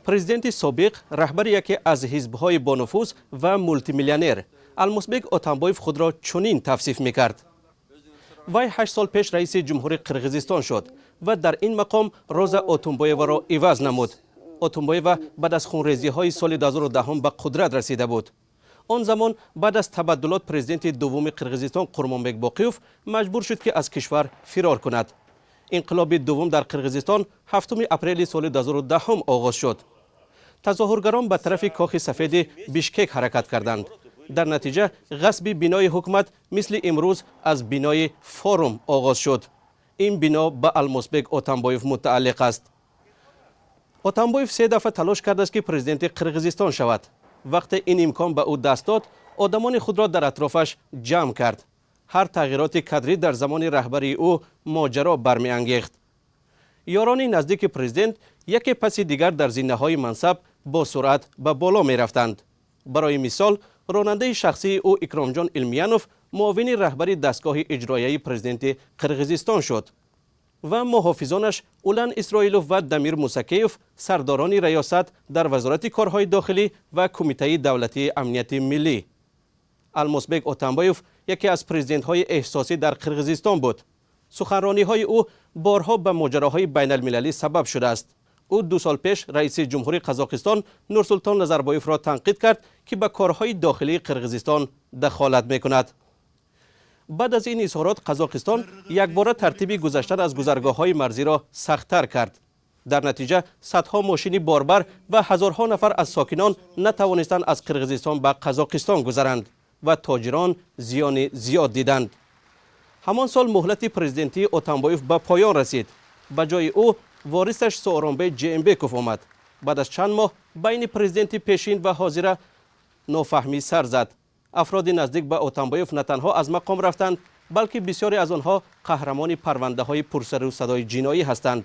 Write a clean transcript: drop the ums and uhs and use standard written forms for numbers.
Президенти собиқ, раҳбари яке аз ҳизбҳои бонуфуз ва мултимиллионер Алмосбек Отамбоев худро чунин тавсиф мекард. Вай 8 сол пеш раиси ҷумҳури Қирғизистон шуд ва дар ин мақом Роза Отумбоеваро иваз намуд. Отумбоева баъд аз хунрезиҳои соли 2010 ба қудрат расида буд. Он замон баъд аз табаддулот президенти дуввуми Қирғизистон Қурмонбек Боқиев маҷбур шуд, ки аз кишвар фирор кунад. Инқилоби дуввум дар Қирғизистон 7 апрели соли 2010 оғоз шуд. Тазоҳургарон ба тарафи Кохи Сафеди Бишкек ҳаракат карданд. Дар натиҷа ғасби бинои ҳукумат мисли имрӯз аз бинои Форум оғоз шуд. Ин бино ба Алмосбек Отамбоев мутааллиқ аст. Отамбоев се дафъа талош кардааст, ки президенти Қирғизистон шавад. Вақте ин имкон ба ӯ даст дод, одамони худро дар атрофаш ҷамъ кард. Ҳар тағйироти кадрӣ дар замони раҳбарии ӯ моҷаро бармеангехт. Ёрони наздики президент яке паси дигар дар зинаҳои мансаб бо суръат ба боло мерафтанд. Барои мисол, ронандаи шахсии ӯ Икромҷон Илмиянов муовини раҳбари дастгоҳи иҷроияи президенти Қирғизистон шуд ва муҳофизонаш Улан Исроилов ва Дамир Мусакеев сардорони раёсат дар Вазорати корҳои дохилӣ ва Кумитаи давлатии амнияти миллӣ. Алмосбек Отамбоев яке аз президентҳои эҳсосӣ дар Қирғизистон буд. Суханрониҳои ӯ борҳо ба моҷароҳои байналмилалӣ сабаб шудааст. Ӯ 2 сол пеш раиси ҷумҳури Қазоқистон Нурсултон Назарбоевро танқид кард, ки ба корҳои дохилии Қирғизистон дахолат мекунад. Баъд аз ин изҳорот Қазоқистон якбора тартиби гузаштан аз гузаргоҳҳои марзиро сахттар кард. Дар натиҷа садҳо мошини борбар ва ҳазорҳо нафар аз сокинон натавонистанд аз Қирғизистон ба Қазоқистон гузаранд ва тоҷирон зиёни зиёд диданд. Ҳамон сол муҳлати президентии Отамбоев ба поён расид. Ба ҷои ӯ ворисаш Сооронбей Жээнбеков омад. Баъд аз чанд моҳ байни президенти пешин ва ҳозира нофаҳмӣ сар зад. Афроди наздик ба Отамбоев на танҳо аз мақом рафтанд, балки бисёре аз онҳо қаҳрамони парвандаҳои пурсару садои ҷиноӣ ҳастанд.